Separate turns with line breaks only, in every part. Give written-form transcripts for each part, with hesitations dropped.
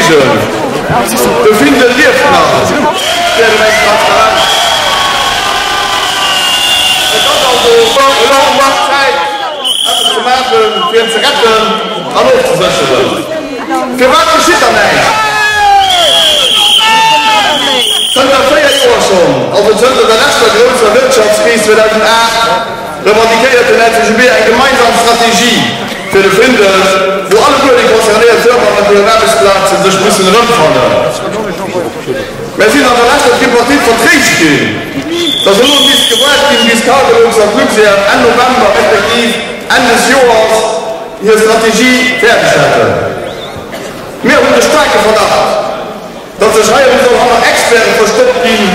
Kollegen, de Findel lieft nach, wär ëm eng Transparenz. Et ass also elo un der Zäit, eppes ze maachen, fir en ze retten an ofzesécheren. Firwat geschitt dann näischt? Zënter 4 Joer schonn, also zënter der leschter grousser Wirtschaftskris 2008, revendiquéiert den LCGB eng gemeinsam Strategie fir de Findel, wou alleguer déi concernéiert Firmaen mat hiren Aarbechtsplazen sech mussen erëmfannen. Mär sinn an der leschter Tripartite vertréischt ginn, datt elo misst gewaart ginn, bis Cargolux an d'Luxair Enn November respektiv Enn des Joers hir Strategie fäerdeg hätten. Mir hunn de staarke Verdacht, Datt sech hei erëm soll hanner Experte verstoppt ginn,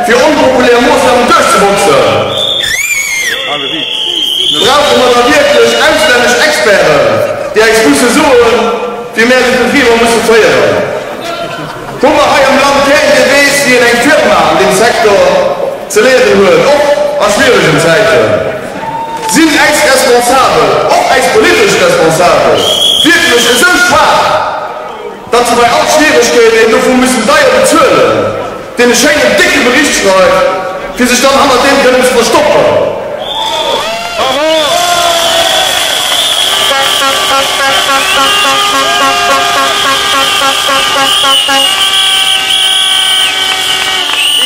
fir onpopulär Moossnamen duerchzeboxen. Brauche mer da wierklech auslännesch Experten, déi eis musse soen, wéi mär des Betriber musse féieren? Hu mer hei am Land keen, dee weess, wéi een eng Firma an deem Secteur ze leeden huet, och a schwieregen Zäiten? Sinn äis Responsabel, och äis politesch Responsabel, wierklech esou schwaach, Datt se bei all Schwieregkeet een dovu mussen deier bezuelen, deen e schéinen décke Bericht schreift, fir sech dann hannert deem kënnen ze verstoppen.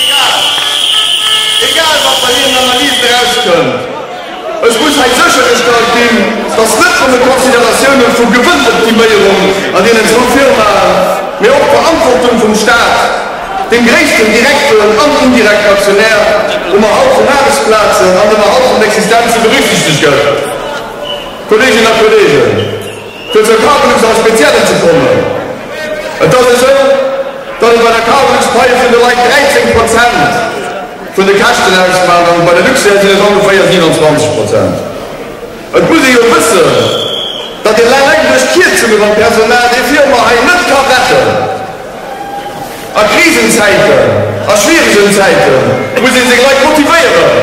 Egal, egal wat bei hiren Analysen erauskënnt. Et muss hei séchergestallt ginn, dass net nëmme Consideratioune vu Gewënnoptiméierung an deenen zwou Firmaen, mee och d'Verantwortung vum Staat, dem gréissten direkten an indirekten Aktionär, um Erhalt vun Aarbechtsplazen an dem Erhalt vun Existenze berücksichtegt gëtt. Kolleeginnen a Kolleegen, fir zur Cargolux am Speziellen ze kommen, Et ass esou, datt et bei der Cargolux d'Paie vun de Leit 13 Prozent vun de Käschten ausmaachen an bei der Luxair sinn et ongeféier 27 Prozent. Et muss ee jo wëssen, datt een eleng duerch Kierzunge beim Personal déi Firma hei net ka retten. A Krisenzäiten, a schwieregen Zäite muss ee seng Leit motivéieren,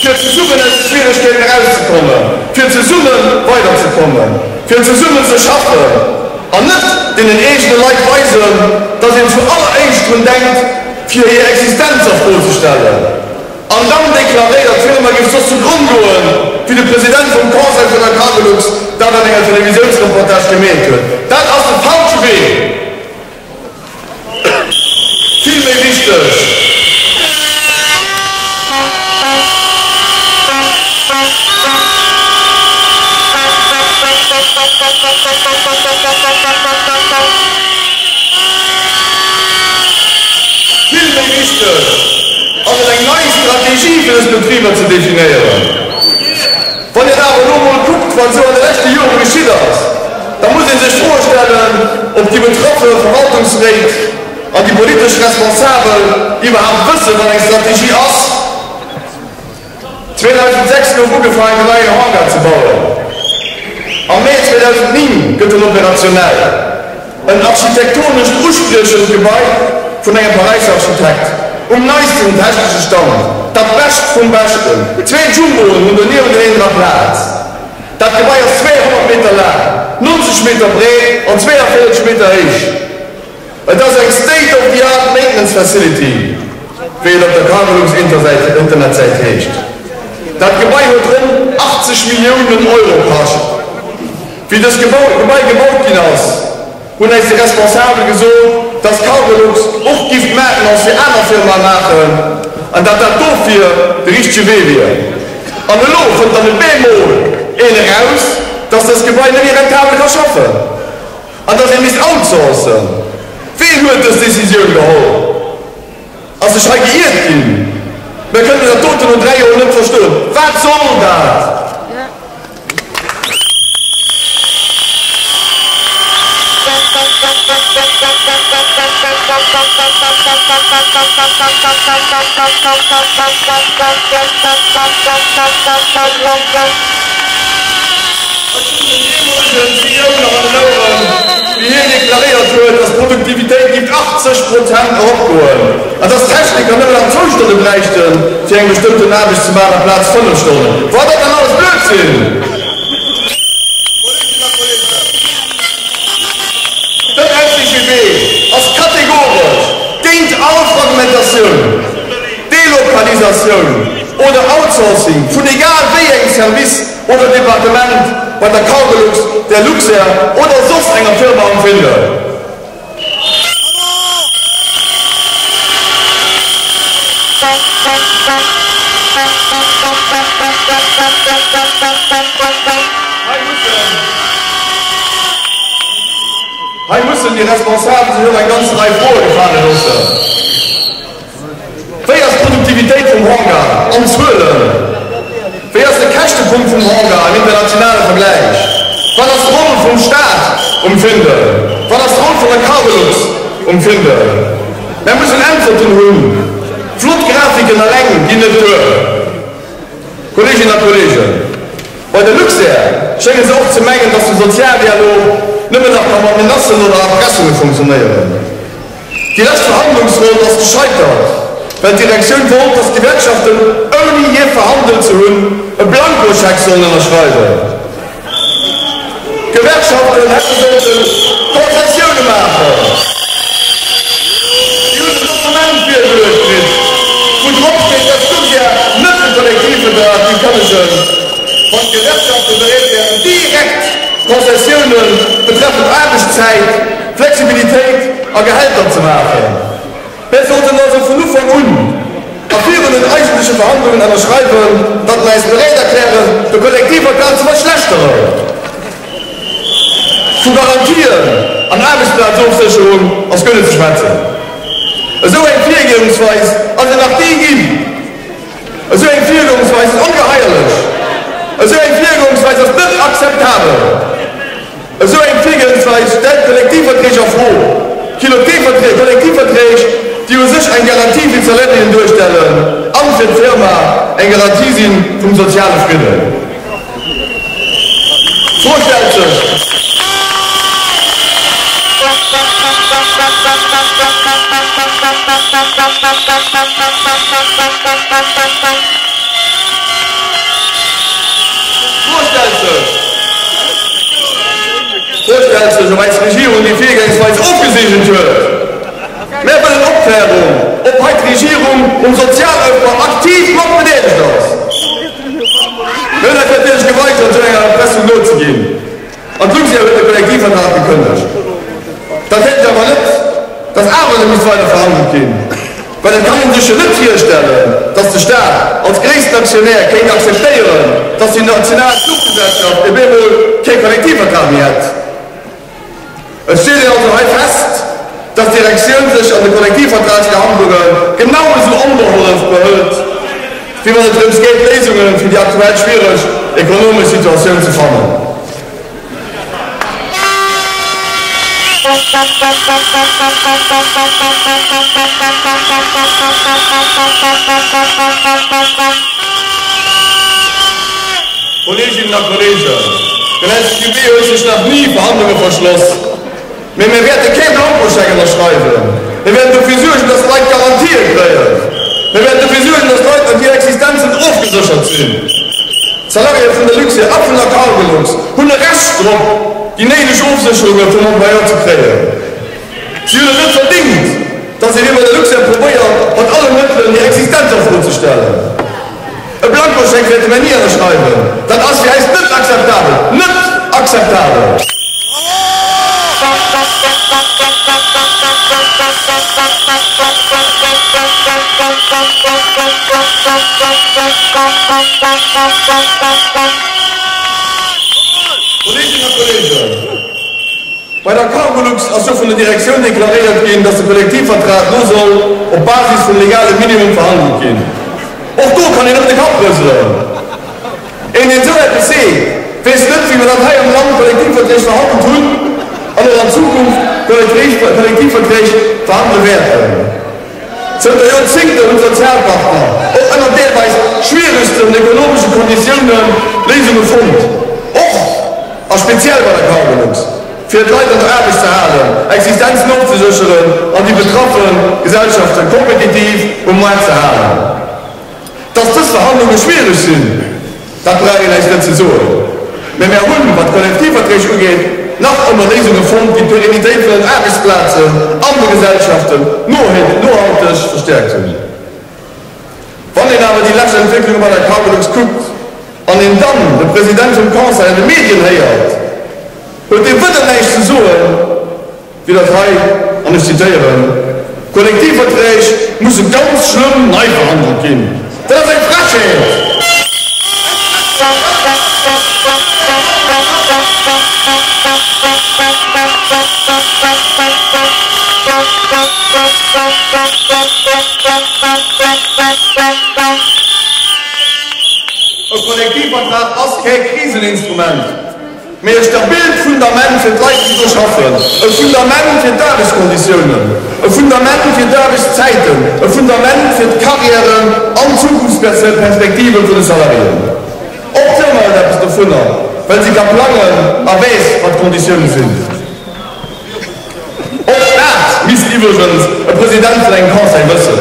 fir zesummen aus de Schwieregkeeten erauszekommen, fir zesumme weiderzekommen, fir zesummen ze schaffen an net deenen eegene Leit weisen, datt een zu alleréischt drun denkt, fir hir Existenz a Fro ze stellen. An dann deklaréiert, d'Firma géif soss zu Gronn goen, wéi de President vum Conseil vun der Cargolux dat an enger Televisiounsreportage gemeent huet. Dat ass de falsche Wee. Vill méi wichteg. Vill méi wichteg ass et eng nei Strategie fir dës Betriber ze definéieren. Wann een awer elo emol kuckt, wat esou an de leschte Jore geschitt ass, da muss ee sech d'Fro stellen, ob déi betraffe Verwaltungsréit an déi politesch Responsabel iwwerhaapt wëssen, wat eng Strategie ass. 2006 gouf ugefaangen den neien Hangar ze bauen. Am Mee 2009 gëtt en operationell. En architektonescht uspriechend Gebai vun engem Paräisser Architekt, um neisten technesche Stand, dat Bescht vum Beschten. Zwee Jumboen hunn do niewenteneen dra Plaz. Dat Gebai ass 200 Meter laang, 90 Meter breet an 42 Meter héich. Et ass eng State of the Art Maintenance Facility, wéi et op der Cargolux Internetsäit heescht. Dat Gebai huet ronn 80 Milliounen Euro kascht. Wéi dëst Gebai gebaut ginn ass, hunn äis déi Responsabel gesot, dass Cargolux och giff d'Maintenance fir aner Firmae maachen an dat dat dofir de richtege Wee wier. An elo fënnt dann e bemol een eraus, dass dëst Gebai net méi rentabel ka schaffen. An datt ee misst outsourcen. Ween huet dës Decisioun geholl? Ass sech hei geiert ginn? Mir kënnen dat doten no 3 Joer net verstoen. Wat soll dat? Ech hunn den deemolegen CEO nach an den Oueren, wéi hien deklaréiert huet, dass d'Produktivitéit géif 80 Prozent eropgoen an dass d'Techniker nëmmen nach zwou Stonne bräichten, fir eng bestëmmten Aarbecht ze maachen, amplaz 5 Stonnen. War dat dann alles Blödsinn? Kolleeginnen a Kolleegen, den LCGB. Externalisatioun oder Outsourcing vun egal wéi engem Service oder Departement bei der Cargolux, der Luxair oder soss enger Firma am Findel. Hei mussen déi Responsabel sech och eng ganz Rei Froe gefale loossen. Wéi ass d'Produktivitéit vum Hangar an Zuelen? Wéi ass de Käschtepunkt vum Hangar am internationale Vergläich? Wat ass d'Roll vum Staat um Findel? Wat ass d'Roll vun der Cargolux um Findel? Mär mussen Äntwerten hunn. Flott Grafiken eleng ginn net duer. Kolleeginnen a Kolleegen, bei der Luxair schénge se och ze mengen, datt de Sozialdialog nëmmen nach ka mat Menacen oder Erpressunge funktionéieren. Déi lescht Verhandlungsronn ass gescheitert, well d'Direktioun wollt, datt d'Gewerkschaften, ouni jee verhandelt ze hunn, e Blankoscheck sollen ënnerschreiwen. D'Gewerkschaften hätte sollte Konzessioune maachen. Si hunn en Dokument virgeluecht kritt, wou drop steet, datt d'Luxair net de Kollektivvertrag géif kënnegen, wann d'Gewerkschafte bereet wären, direkt Konzessioune betreffend Aarbechtszäit, Flexibilitéit a Gehälter ze maachen. Mir sollten also vun Ufank un a virun den eigentleche Verhandlungen ënnerschreiwen, datt mer äis bereet erklären, de Kollektivvertrag ze verschlechteren. Vu Garantien an Aarbechtsplazofsécherung ass guer net ze schwätzen. Esou eng Virgoungsweis ass et nach ni ginn. Esou eng Virgoungsweis ass ongeheierlech. Esou eng Virgoungsweis ass net akzeptabel. Esou eng Virgoensweis stellt d'Kollektivverträg a Fro, Kollektivverträg, déi u sech eng Garantie fir d'Salariéen duerstellen an fir d'Firma eng Garantie si vum soziale Fridden. D'Fro stellt sech. D'Fro stellt sech. D'Fro stellt sech, ob eis Regierung déi Virgangsweis ofgeseegent huet. Mär wëllen Opklärung, ob hei d'Regierung um Sozialofbau aktiv mat bedeelegt ass. Mir hunn eis natierlech geweigert, esou enger Erpressung nozeginn. An d'Luxair huet de Kollektivvertrag gekënnegt. Dat heescht awer net, datt awer net misst weider verhandelt ginn. Well et kann ee sech jo net virstellen, datt de Staat als gréissten Aktionär kéint akzeptéieren, datt déi national Fluchgesellschaft op eemol kee Kollektivvertrag méi hätt. Et steet een also hei fest, datt d'Direktioun sech an de Kollektivvertragsverhandlunge genau esou onbehollef behëlt, wéi wann et drëms geet, Léisunge fir déi aktuell schwiereg ekonomesch Situatioun ze fannen. Kolleeginnen a Kolleegen, den SGB huet sech nach ni Verhandlunge verschloss. Mee mir wäerte kee Blankoscheck ënnerschreiwen. Mir wäerten dofir suergen, dass d'Leit Garantië kréien. Mir wäerten dofir suergen, dass d'Leit an hir Existenzen ofgeséchert sinn. D'Salariéë vun der Luxair a vun der Cargolux hunn e Recht drop, déi néideg Ofsécherunge vum Employeur ze kréien. Si hunn et net verdingt, dass een iwwer der Luxair probéiert, mat alle Mëttelen hir Existenz a Fro ze stellen. E Blankoscheck wäerte mir ni ënnerschreiwen. Dat ass fir äis net akzeptabel! Net akzeptabel! Kolleeginnen a Kolleegen, bei der Cargolux ass jo vun der Direktioun deklaréiert ginn, dass de Kollektivvertrag lo soll op Basis vum legale Minimum verhandelt ginn. Och do kann een nëmmen de Kapp rëselen. Een, deen esou eppes seet, weess net, wéi mer dat hei am Land Kollektivverträg verhandelt hunn an och an Zukunft Kollektivverträg verhandele wäerten. Zënter Joerzéngten hunn d'Sozialpartner, och ënner deelweis schwieregsten ekonomesche Konditiounen, Léisunge fonnt, och a speziell bei der Cargolux, fir d'Leit an der Aarbecht ze halen, Existenzen ofzesécheren an déi betraffe Gesellschafte kompetitiv um Moart ze halen. Dass dës Verhandlunge schwiereg sinn, dat brauch een äis net ze soen. Mä mär hunn, wat d'Kollektivverträg ugeet, nach ëmmer Léisunge fonnt, déi d'Pérennitéit vun den Aarbechtsplazen an de Gesellschaften nohalteg verstäerkt hunn. Wann een. een awer déi lescht Entwécklunge bei der Cargolux kuckt an een dann de President vum Conseil an de Medien héiert, huet dee wëder näischt ze soen, wéi dat hei, an ech zitéieren, D'Kollektivverträg musse ganz schlëmm nei verhandelt ginn. Dat ass eng Frechheet! E Kollektivvertrag ass kee Kriseninstrument, mee e stabilt Fundament fir d'Leit, déi do schaffen, e Fundament fir d'Aarbechtskonditiounen, e Fundament fir d'Aarbechtszäiten, e Fundament fir d'Karriären an d'Zukunftsperspektive vun de Salariéen. Och d'Firma huet eppes dovunner, well si ka plangen a weess, wat d'Konditioune sinn. Och dat misst iwwregens e President vun engem Conseil wëssen.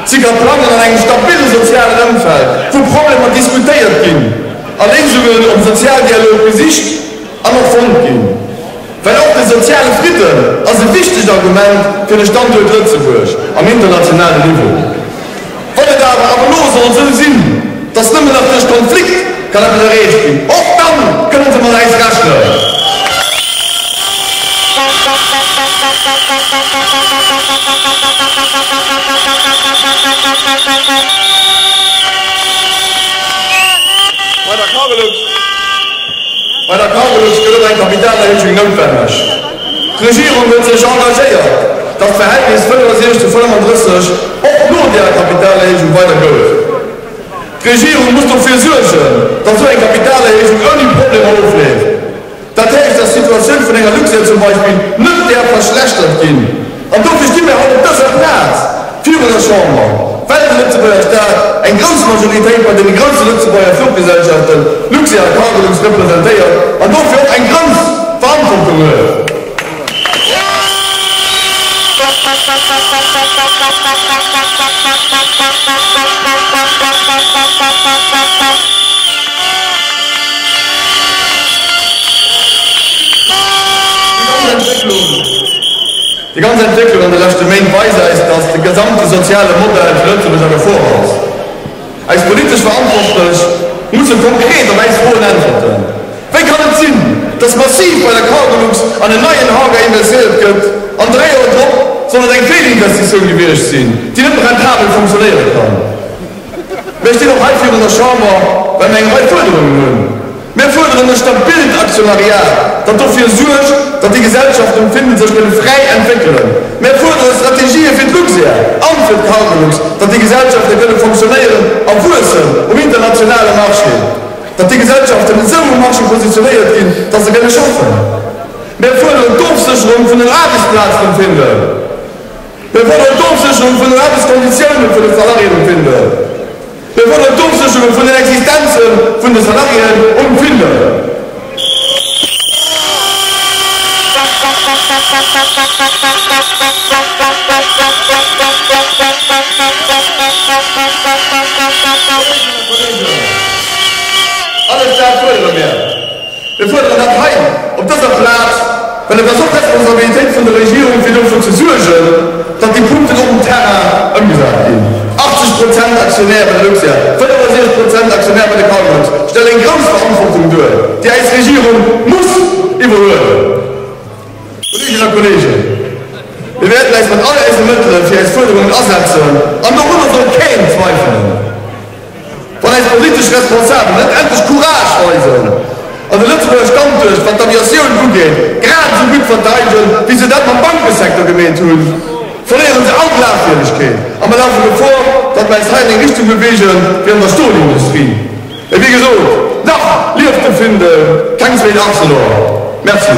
Si ka plangen an engem stabille sozialen Ëmfeld, wou Problemer diskutéiert ginn a Léisungen um Sozialdialog gesicht an och fonnt ginn. Well och de soziale Fridden ass e wichtegt Argument fir de Standuert Lëtzebuerg am internationalen Niveau. Wann et awer ab elo soll esou sinn, dass nëmmen nach duerch Konflikt kann eppes erreecht ginn, och dann kënnen se mat äis rechnen. Bei der Cargolux, bei der Cargolux gëtt och eng Kapitalerhéijung noutwenneg. D'Regierung huet sech engagéiert, dass d'Verhältnis 65 zu 35 och no där Kapitalerhéijung weider gëllt. D'Regierung muss dofir suergen, dass esou eng Kapitalerhéijung ouni Problemer ofleeft. Dat heescht, dass d'Situatioun vun enger Luxair zum Beispill net däerf verschlechtert ginn. An dofir sti mir haut op dëser Plaz virun der Chamber, well de Lëtzebuerger Staat eng grouss Majoritéit bei deene grousse Lëtzebuerger Fluchgesellschaften, Luxair a Cargolux, representéiert an dofir och eng grouss Verantwortung huet. Déi ganz Entwécklung an de leschte Méint weist eis, datt de gesamte soziale Modell zu Lëtzebuerg a Gefor ass. Eis politesch Verantwortlech musse konkret op eis Froen äntwerten. Wéi kann et sinn, datt massiv bei der Cargolux an en neien Hangar investéiert gëtt an 3 Joer drop soll et eng Feelinvestitioun gewiescht sinn, déi net rentabel funktionéiere kann? Mir stinn och hei virun der Chamber, well mir eng Rei Fuerderungen hunn. Mir fuerderen e stabilt Aktionariat, dat dofir suergt, datt déi Gesellschaften um Findel sech kënne fräi entwéckelen. Mir fuerdere Strategië fir d'Luxair an fir d'Cargolux, datt déi Gesellschafte kënne fonctionnéieren a wuessen um internationale Marché, datt déi Gesellschaften esou um Marché positionéiert ginn, datt se kënne schaffen. Mir fuerderen d'Ofsécherung vun den Aarbechtsplazen um Findel. Mir fuerderen d'Ofsécherung vun den Aarbechtskonditioune vun de Salariéen um Findel. Mir fuerderen d'Ofsécherung vun den Existenze vun de Salariéen um Findel. Kolleeginnen a Kolleegen, alles dat fuerdere mir. Mir fuerderen dat hei op dëser Plaz, well et ass och d'Responsabilitéit vun der Regierung, fir dofir ze suergen, datt déi Punkten och um Terrain ëmgesat ginn. 80 Prozent Aktionär bei der Luxair, 65 Prozent Aktionär bei de Cargolux stellen eng grouss Verantwortung duer, déi eis Regierung muss iwwerhuelen. Kolleeginnen a Kolleegen, mir wäerten eis mat all eise Mëttele fir eis Fuerderungen asetzen an dorunner soll keen zweifelen. Wann eis politesch Responsabel net endlech Courage weisen an de Lëtzebuerger Standuert, wat d'Aviatioun ugeet, grad esou gutt verteidegen, wéi se dat mam Bankesecteur gemeet hunn, verléiere se all Glafwierdegkeet a mer lafe Gefor, datt mer eis hei an eng Richtung beweegen wéi an der Stolindustrie. Mee wéi gesot, nach lieft de Findel, keng zweet Arcelor. Merci.